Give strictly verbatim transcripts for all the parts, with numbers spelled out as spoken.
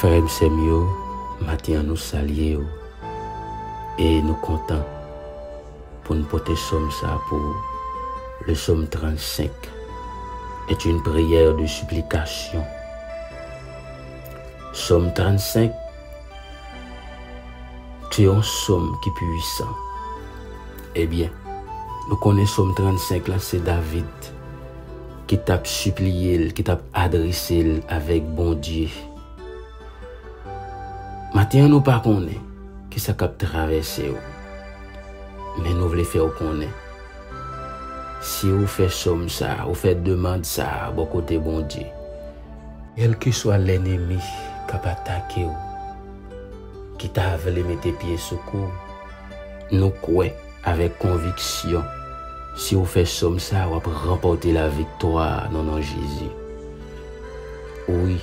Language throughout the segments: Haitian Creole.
Frè m, sè m yo, maten an nou salye w e nou kontan pou n pote sòm sa pou ou. Le psaume trente-cinq est une prière de supplication. Sòm trannsenk se yon sòm ki pwisan. Ebyen, nou konnen sòm trannsenk la se David ki t ap sipliye l, ki t ap adrese l avèk Bondye. Maten an nou pa konnen kisa k ap travèse w, men nou vle fè w konnen, si ou fè sòm sa, ou fè demann sa bò kote Bondye, kèlkeswa lènmi k ap atake w, ki ta vle mete pye sou kou w, nou kwè avèk konviksyon, si ou fè sòm sa, w ap ranpòte laviktwa nan non Jezi. Wi,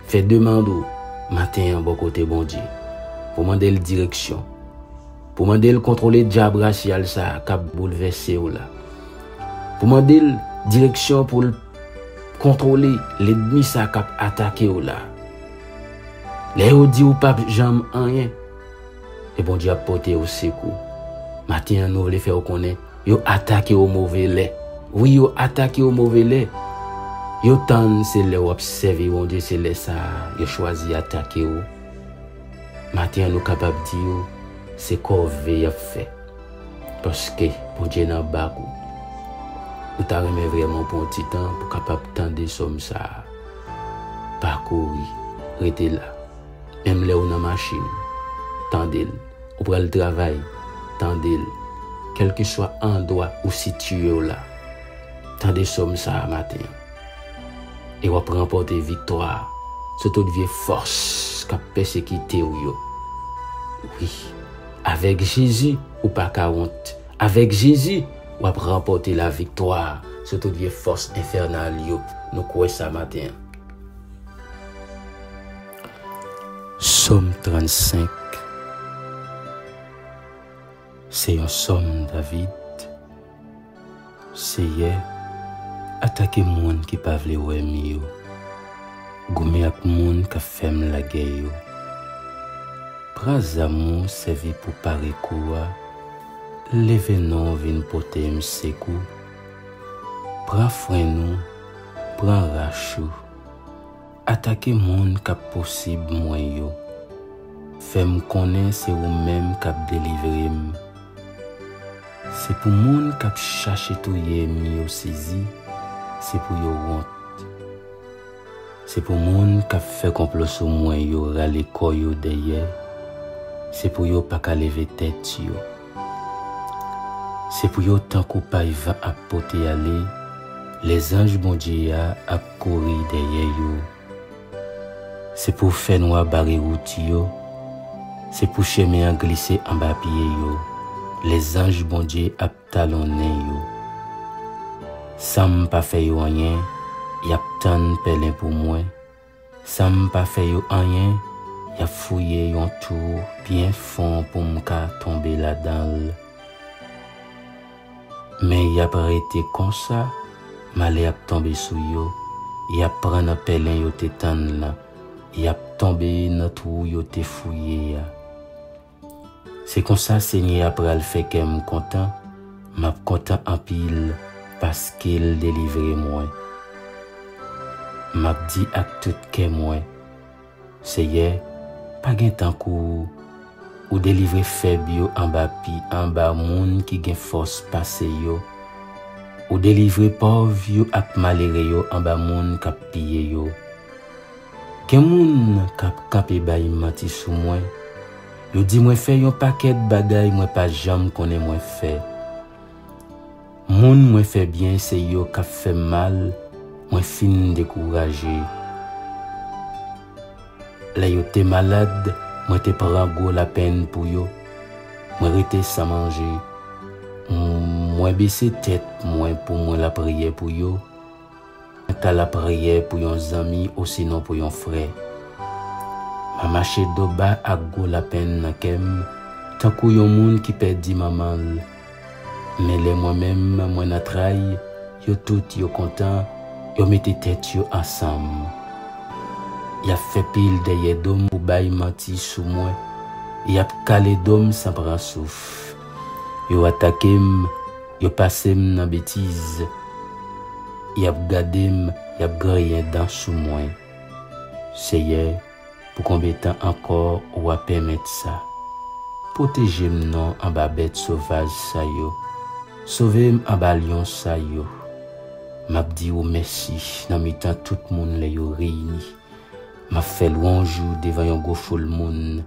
fè demann ou maten an bò kote Bondye, pou mande l direksyon, pou mande l kontwole dyab rasyal sa a k ap boulvèse w la, pou mande l direksyon pou l kontwole lènmi sa k ap atake w la. Lè yo di w p ap janm anyen, e Bondye ap pote w sekou. Maten an, nou vle fè w konnen, yo atake w move lè. Wi, yo atake w move lè. Yo tann se lè w ap sèvi Bondye, se lè sa a yo chwazi atake w. Maten an, nou kapab di w, se kòve y ap fè. Paske Bondye nan bak ou. Nou ta renmen vrèman pran yon ti tan pou kapab tande sòm sa a. Pa kouri, rete la. Menm lè ou nan machin, tande l. Ou pral travay, tande l. Kèlkeswa andwa ou sitiye w la, tande sòm sa a maten an. E w ap ranpòte viktwa sou tout vye fòs k ap pèsekite w yo. Wi, avèk Jezi, ou pa ka wont. Avèk Jezi, w ap ranpòte laviktwa sou tout vye fòs enfènal yo. Nou kwè sa maten an. Sòm trannsenk se yon sòm David. Seyè, atake moun ki pa vle wè m yo. Goumen ak moun k ap fè m lagè yo. Pran zam ou sèvi pou pare kou a. Leve non w vin pote m sekou. Pran frenn ou, pran rach ou. Atake moun k ap pousib mwen yo. Fè m konnen se ou menm k ap delivre m. Se pou moun k ap chache touye m yo sezi, se pou yo wont. Se pou moun k ap fè konplo sou mwen yo rale kò yo dèyè, se pou yo pa ka leve tèt yo. Se pou yo tankou pay van ap pote ale, lèzanj Bondye a ap kouri dèyè yo. Se pou fènwa bare wout yo, se pou chemen an glise anba pye yo, lèzanj Bondye ap talonnen yo. San m pa fè yo anyen, y ap tann pèlen pou mwen. San m pa fè yo anyen, y ap fouye yon twou byen fon pou m ka tonbe ladan l. Men y ap rete konsa, malè ap tonbe sou yo, y ap pran nan pèlen yo te tann lan, y ap tonbe nan twou yo te fouye a. Se konsa Senyè a pral fè kè m kontan, m ap kontan anpil paske l delivre mwen. M ap di ak tout kè mwen, Seyè, pa gen tankou ou. Ou delivre fèb yo anba pi, anba moun ki gen fòs pase yo. Ou delivre pòv yo ak malere yo anba moun k ap piye yo. Gen moun k ap kanpe bay manti sou mwen. Yo di mwen fè yon pakèt bagay mwen pa janm konnen mwen fè. Moun mwen fè byen se yo k ap fè m mal, mwen fin dekouraje. Lè yo te malad, mwen te pran gwo lapenn pou yo. Mwen rete san manje. Mwen bese tèt mwen pou mwen lapriyè pou yo. Mwen ka lapriyè pou yon zanmi osinon pou yon frè. Mwen mache do ba ak gwo lapenn nan kè m, tankou yon moun ki pèdi manman l. Men lè mwen menm mwen nan tray, yo tout yo kontan, yo mete tèt yo ansanm. Y ap fè pil dèyè do m pou bay manti sou mwen. Y ap kale do m san pran souf. Yo atake m, yo pase m nan betiz. Y ap gade m, y ap griyen dan sou mwen. Seyè, pou konbyen tan ankò w a pèmèt sa? Pwoteje m non anba bèt sovaj sa yo. Sove m anba lyon sa yo. M ap di w mèsi nan mitan tout moun lè yo reyini. M ap fè lwanj ou devan yon gwo foul moun.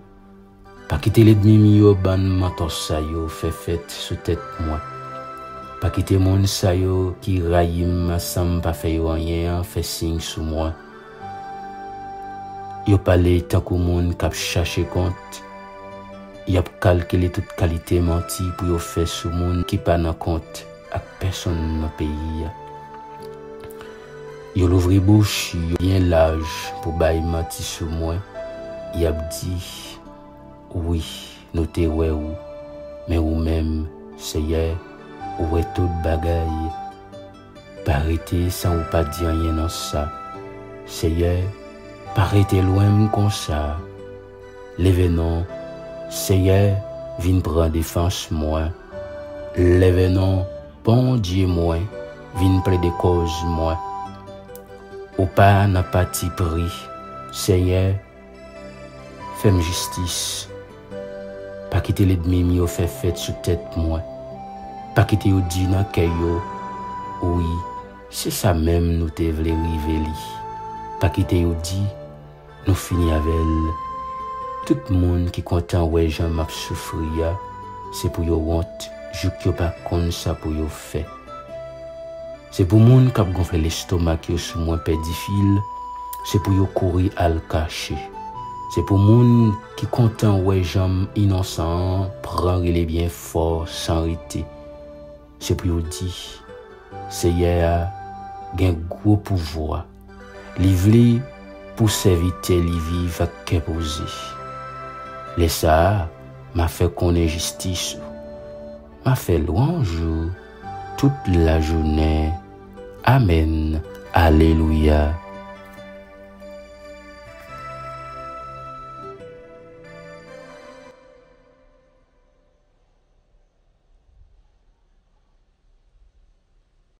Pa kite lènmi m yo bann mantò sa yo fè fèt sou tèt mwen. Pa kite moun sa yo ki rayi m san m pa fè yo anyen an fè siy sou mwen. Yo pale tankou moun k ap chache kont. Y ap kalkile tout kalite manti pou yo fè sou moun ki pa nan kont ak pèsonn nan peyi a. Yo louvri bouch yo byen laj pou bay manti sou mwen. Y ap di, wi, nou te wè ou, men ou menm, Seyè, ou wè tout bagay. Pa rete san ou pa di anyen nan sa. Seyè, pa rete lwen m konsa. Leve non, Seyè, vin pran defans mwen. Leve non, Bondye mwen, vin plede kòz mwen. Ou pa nan pati pri, Seyè, fè m jistis. Pa kite lènmi m yo fè fèt sou tèt mwen. Pa kite yo di nan kè yo, wi, se sa menm nou te vle rive li. Pa kite yo di, nou fini avè l. Tout moun ki kontan wè jan m ap soufri a, se pou yo wont, jouk yo pa konn sa pou yo fè. Se pou moun k ap gonfle lestomak yo sou mwen pèdi fil, se pou yo kouri al kache. Se pou moun ki kontan wè jan m inosan an pran rele byen fò san rete. Se pou yo di, Seyè a gen gwo pouvwa. Li vle pou sèvitè li viv ak kè poze. Lè sa a, m a fè konnen jistis ou. M a fè lwanj ou tout lajounen. Amèn. Alelouya.